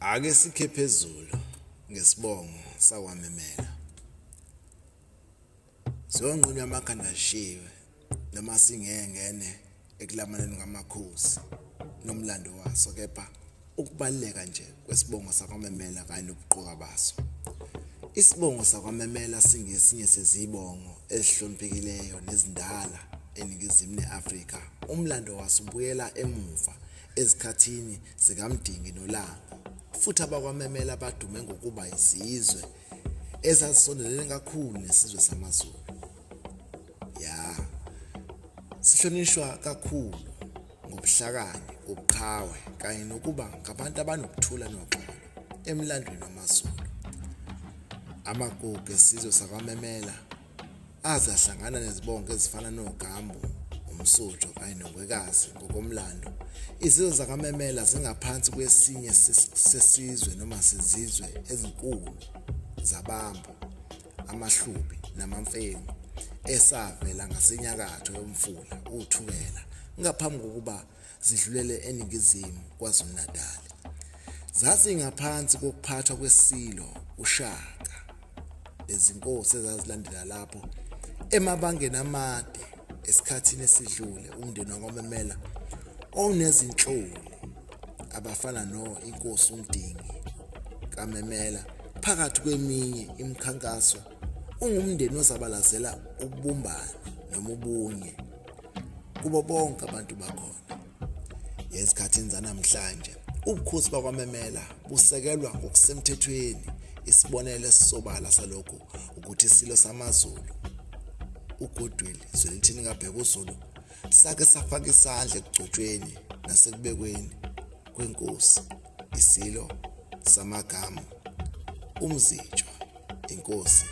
Ake sikhe phezulu ngesibongo sakwaMemela. Ziyonqunywa amakhanda ashiwe noma singengene ekulamaneni kwamakhosi nomlando waso kepha ukubaluleka nje kwesibongo sakwaMemela kanye nobuqoka baso. Isibongo sakwaMemela singesinye sezibongo ezihloniphekileyo nezindala eNingizimu ne-Afrika. Umlando waso ubuyela emuva ezikhathini zikaMdingi noLanga futhi abakwaMemela badume ngokuba izizwe ezazisondelene kakhulu nesizwe samaZulu. Ya, sihlonishwa kakhulu ngobuhlakani, ubuqhawe kanye nokuba ngabantu abanokuthula noxolo emlandweni wamaZulu. Amagugu esizwe sakwaMemela aze ahlangana nezibongo ezifana noGambu, uMsuthu kanye noNgwekazi ngokomlando. Izizwe zakaMemela zingaphansi kwesinye sesizwe noma sezizwe ezinkulu zaBambo, amaHlubi namaMfengu esavela ngasenyakatho yomfula uThukela ngaphambi kokuba zidlulele eningizimu KwaZulu-Natal. Zazingaphansi kokuphathwa kweSilo uShaka. Lezinkosi ezazilandela lapho emabangeni amade esikhathini esidlule umndeni wakwaMemela owunezinhloli abafana no inkosi uMdingi kaMemela phakathi kweminye imikhankaso ungumndeni ozabalazela ubumbano noma ubunye kubo bonke abantu bakhona. Ezikhathini zanamhlanje ubukhosi bakwaMemela busekelwa ngokusemthethweni. Isibonelo esisobala salokhu ukuthi isilo samaZulu uGoodwill Zwelithini kaBhekuzulu sake safaka isandla ekugcotshweni nasekubekweni kwenkosi isilo samagama uMzitshwa inkosi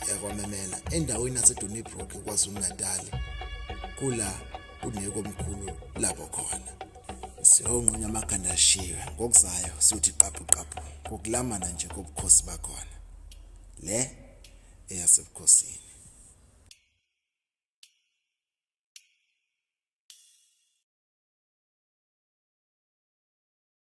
yakwaMemela endaweni yaseDonnybrook KwaZulu-Natal kula kunekomkhulu labo khona. Siyonqunywa amakhanda ashiwe ngokuzayo siyothi qaphu qaphu ngokulamana nje kobukhosi bakhona. Le eyasebukhosini.